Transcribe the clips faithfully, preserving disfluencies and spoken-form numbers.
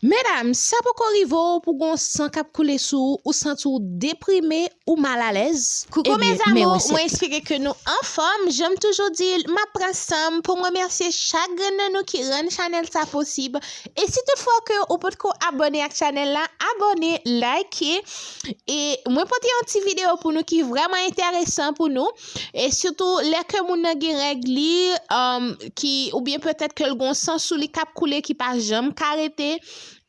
Medam, sa poko rive w pou gon san k ap koule sou ou, ou santi w deprime, ou malalèz? Koukou mes amours, mwen espere ke nou anfòm. Jan m toujou di, m ap pran san m pou m remèsye chak grenn nan nou ki rann chanèl sa posib. E si toutfwa ke ou potko abòne ak chanèl la, abòne, like. E mwen pote yon ti videyo pou nou ki vrèman enteresan pou nou. E sitou, lè ke moun nan gen règ li, um, ki, oubyen petèt ke l gon san sou li k ap koule ki pa janm ka rete.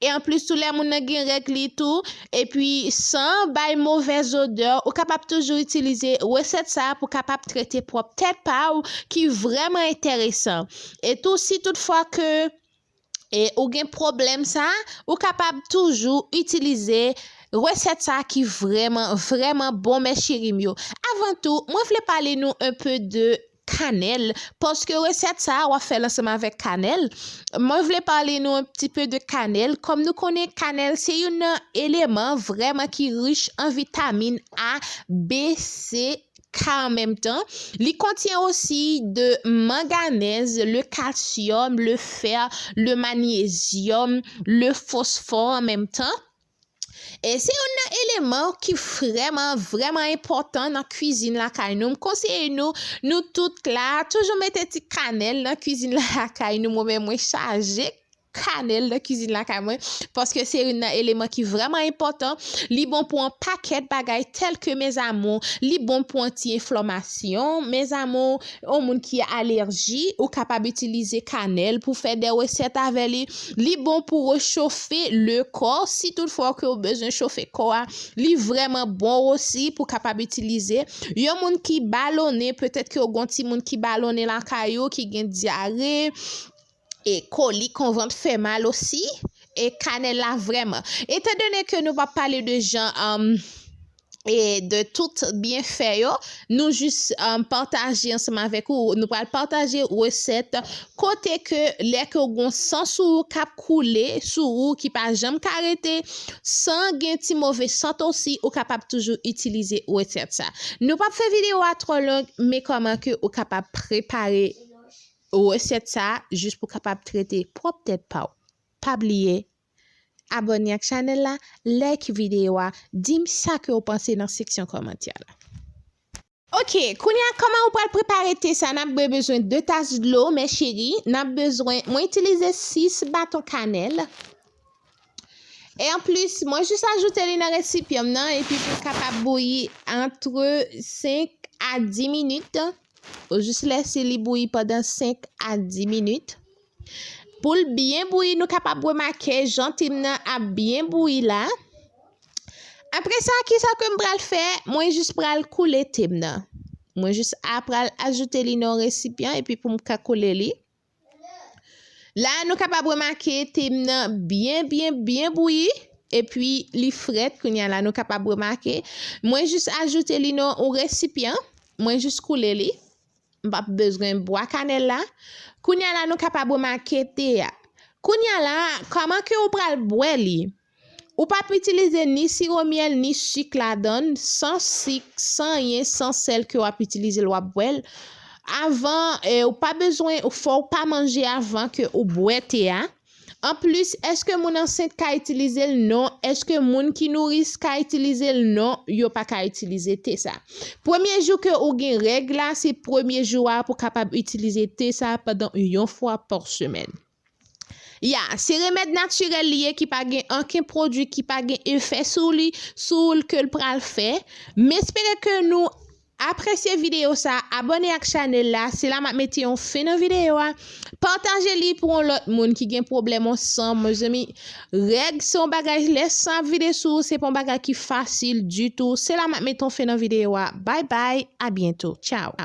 E anplis tou, lè moun nan gen règ li tou, epi san bay movèz odè, ou kapab toujou itilize resèt sa a pou kapab trete pwòp tèt pa w ki vrèman enteresan. E tou, si toutfwa ke, e, ou gen pwoblèm sa a, ou kapab toujou itilize resèt sa a ki vrèman, vrèman bon, mes chéris m yo. Avan tou, mwen vle pale nou un peu de kanèl, paske resèt sa a, w ap fè l ansanm avèk kanèl. Mwen vle pale nou un petit peu de kanèl. Kòm nou konnen, kanèl se youn nan eleman vrèman ki rich an vitamin A, B, C, K an menm tan. Li kontyen osi de manganèz, le calcium, le fer, le magnésium, le phosphore an menm tan. E se youn nan eleman ki vrèman, vrèman enpòtan nan kwizin lakay nou. M konseye nou, nou tout la, toujou mete ti kanèl nan kwizin lakay nou. Mwen menm, mwen chaje kanèl nan kwizin lakay mwen, paske se youn nan eleman ki vrèman enpòtan. Li bon pou yon pakèt bagay, tèlke, mes amours, li bon pou anti-enflamasyon, mes amours, yon moun ki alèji, ou kapab itilize kanèl pou fè de resèt avè li. Li bon pou rechofe le kò, si toutfwa ke w bezwen chofe kò a. Li vrèman bon osi pou kapab itilize. Yon moun ki balonnen, petèt ke w gon timoun ki balonnen lakay ou, ki gen dyare, e kolik, yon vant fè mal osi, e kanèl la vrèman. Etandone ke nou p ap pale de jan, um, e de tout byenfè yo, nou jis, um, pataje ansanm avèk ou. Nou pral pataje resèt kote ke lè ke w gon san sou ou k ap koule sou ou ki pa janm ka rete, san gen ti move sant osi, ou kapab toujou itilize resèt sa. Nou p ap fè videyo a twò long, men kòman ke ou kapab prepare resèt sa a jis pou kapab trete pwòp tèt pa w. Pa bliye, abòne ak chanèl la, like videyo a, di m sa ke w panse nan seksyon kòmantè la. Ok, kounye a, kòman ou pral prepare te sa? N ap be-, bezwen de tas dlo, mes chéris. N ap bezwen, mwen itilize sis baton kanèl. E anplis, mwen jis ajoute li nan resipyan m nan, epi pou l kapab bouyi antre senk a dis minit. Ou jis lese li bouyi pandan senk a dis minit. Pou l byen bouyi, nou kapab remake jan te m nan ap byen bouyi la. Apre sa, kisa ke m pral fè? Mwen jis pral koule te m nan. Mwen jis a pral ajoute li nan yon resipyan epi pou m ka koule li. La, nou kapab remake te m nan byen, byen, byen bouyi. Epi li frèt kounye a la, nou kapab remake. Mwen jis ajoute li nan yon resipyan. Mwen jis koule li. M p ap bezwen bwa kanèl la. Kounye a la, nou kapab remake te a. Kounye a la, kòman ke ou pral bwè li? Ou p ap itilize ni siwo myèl, ni sik ladan l, san sik, san anyen, san sèl ke w ap itilize l, w ap bwè l. Avan, eh, ou pa bezwen, ou fò w pa manje avan ke ou bwè te a. Anplis, èske moun ansent ka itilize l? Non. Èske moun ki nouris ka itilize l? Non, yo pa ka itilize te sa. Premye jou ke ou gen règ la, se premye jou a pou kapab itilize te sa pandan yon fwa pa semèn. Ya, se remèd natirèl li ye ki pa gen ankenn pwodui ki pa gen efè sou li, sou l ke l pral fè. M espere ke nou apresye videyo sa, abòne ak chanèl la, se la m ap mete yon fen nan videyo a. Pataje li pou yon lòt moun ki gen pwoblèm yon san, mezanmi, règ se yon bagay, lè san ap vide sou ou, se pa yon bagay ki fasil ditou. Se la m ap mete yon fen nan videyo a. Bye bye, a byento. Tchaw.